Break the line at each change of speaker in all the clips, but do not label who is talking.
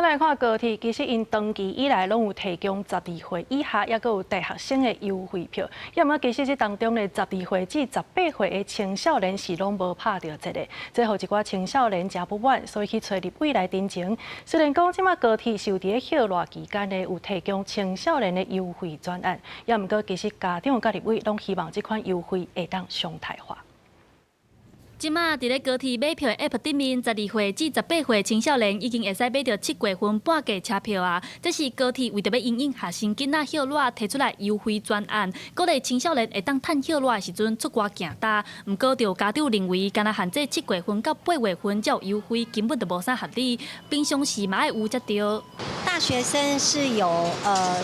來看高鐵，其實𪜶長期以來攏有提供十二歲以下，抑閣有大學生的優惠票。抑毋過其實這當中的十二歲至十八歲的青少年是攏無拍著折的，這予一寡青少年誠不滿，所以去揣立委來陳情。雖然講這馬高鐵是有佇咧歇熱期間呢，有提供青少年的優惠專案，抑毋過其實家長佮立委攏希望這款優惠會當常態化。
這馬佇咧高鐵買票的 App 頂面，十二歲至十八歲青少年已經會使買著7月份半價車票啊！這是高鐵為著欲因應學生囡仔歇熱提出來優惠專案，鼓勵青少年會當趁歇熱的時陣出外行踏。毋過，就有家長認為，干焦限制七月份到八月份才有優惠，根本就無啥合理。平常時嘛愛有才對。
大學生是有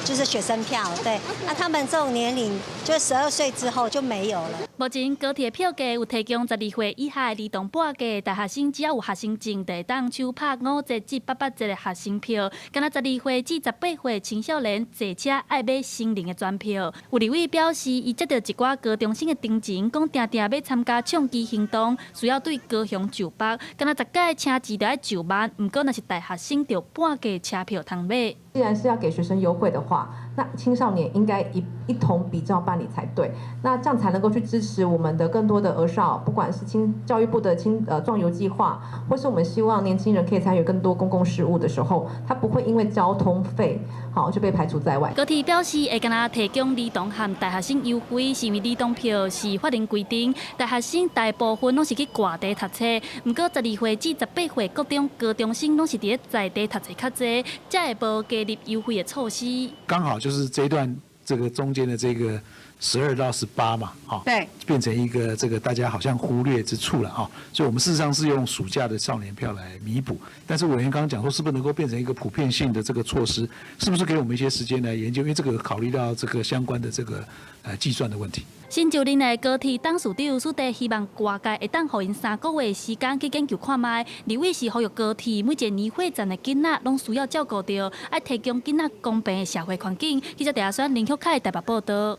就是學生票，對，那他們這種年齡，就12歲之後就沒有了。
目前高鐵票價有提供十二歲以下的兒童半價，大學生只要有學生證，就會當手拍5折至8.8折的學生票。干焦十二歲至十八歲青少年坐車愛買成人的專票。有立委表示，伊接著一寡高中生的陳情，講定定欲參加倡議行動，需要對高雄就北，干焦十屆車資著愛9萬，毋過若是大學生就半價車票通買。
既然是要給學生優惠的話，那青少年應該一同比照辦理才對。那這樣才能夠去支持我們的更多的兒少，不管是青教育部的青壯遊計劃，或是我們希望年輕人可以參與更多公共事務的時候，他不會因為交通費好就被排除在外。
高鐵表示會干焦提供兒童和大學生優惠，是因為兒童票是法定規定，大學生大部分攏是去外地讀冊，毋過十二歲至十八歲國中高中生攏是佇咧在地讀冊較濟，才會無加入優惠的措施。
剛好就是這一段這個中間的這個12到18嘛，哈，變成一個這個大家好像忽略之處了啊，所以我們事實上是用暑假的少年票來彌補。但是委員剛剛講說，是不是能夠變成一個普遍性的這個措施？是不是給我們一些時間來研究？因為這個考慮到這個相關的這個計算的問題。
新就任的高鐵董事長蘇地希望外界會當予𪜶3個月時間去研究看覓。立委是呼籲高鐵每一個年歲層的囡仔攏需要照顧著，愛提供囡仔公平的社會環境。記者鄭阿選林旭凱台北報導。